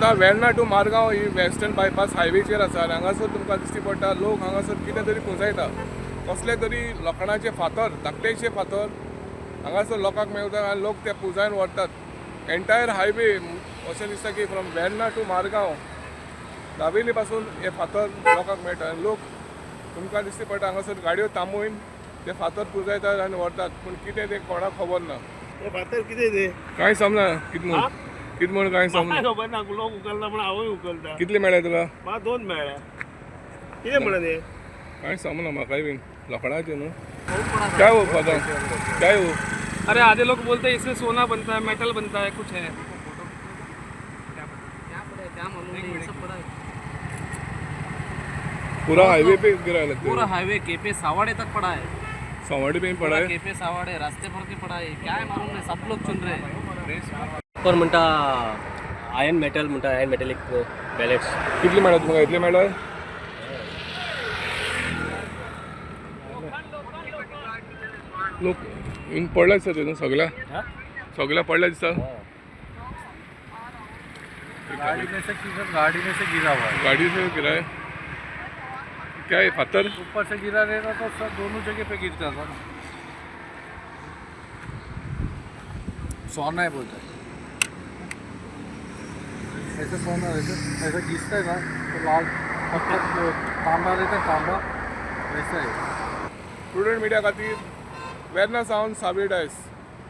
आतां वेर्णा टू मारगांव ही western bypass हायवेचेर आसा आनी हांगासर तुमकां दिश्टी पडटा लोक हांगासर कितें तरी पुंजायता, कसले तरी लोखणाचे फातर, धाकटेशे फातर हांगासर लोकांक मेळटा आनी लोक ते पुंजायन व्हरतात. एंटायर हायवे अशें दिसता की फ्रॉम वेर्णा टू मारगांव दाबेली पासून हे फातर लोकांक मेळटा आनी लोक तुमकां दिश्टी पडटा हांगासर गाडयो थांबोवन ते फातर पुंजायतात आनी व्हरतात, पूण कितें तें कोणाक खबर ना. हे फातर कितें ते? कांय समजना कितें म्हूण, कितें म्हूण कांय समजना. खबर ना, लोक उखलता म्हण हांवूय उखलता. कितले मेळ्ळे तुका? म्हाका दोन मेळ्ळ्या. कितें म्हणून हे? कांय समजना म्हाकाय बीन लोखणाचे न्हू. काय हो फातर, काय हो? अरे आधे लोग बोलते हैं इसमें सोना बनता है, मेटल बनता है, कुछ है. पूरा हाईवे पे गिरा लगता पूरा है. हाईवे केपे सावाड़े तक पड़ा है. सावंडी पे पड़ा पूरा है. केपे सावाड़े रास्ते पर के पड़ा है. क्या है मालूम नहीं, सब लोग चुन रहे हैं. पर म्हणटा आयर्न मेटल म्हणटा, आयर्न मेटॅलिक बॅलेट्स. कितले मेळ्ळे तुमकां? इतले मेळ्ळे? लोक हिंग पडले दिसता ते न्हू सगळ्या, सगळ्या पडले दिसता. गाड़ी में से किधर, गाड़ी में से गिरा हुआ है. गाड़ी से गिरा है क्या है फातर? ऊपर से गिरा रहेगा तो सब दोनों जगह पे गिरता था ना. सोना है बोलते हैं. ऐसे सोना ऐसे ऐसा घिसता है ना तो लाल पत्थर तांबा रहता है, तांबा वैसा है. प्रुडंट मिडिया खातीर वेर्ना सावन साबीर डायस.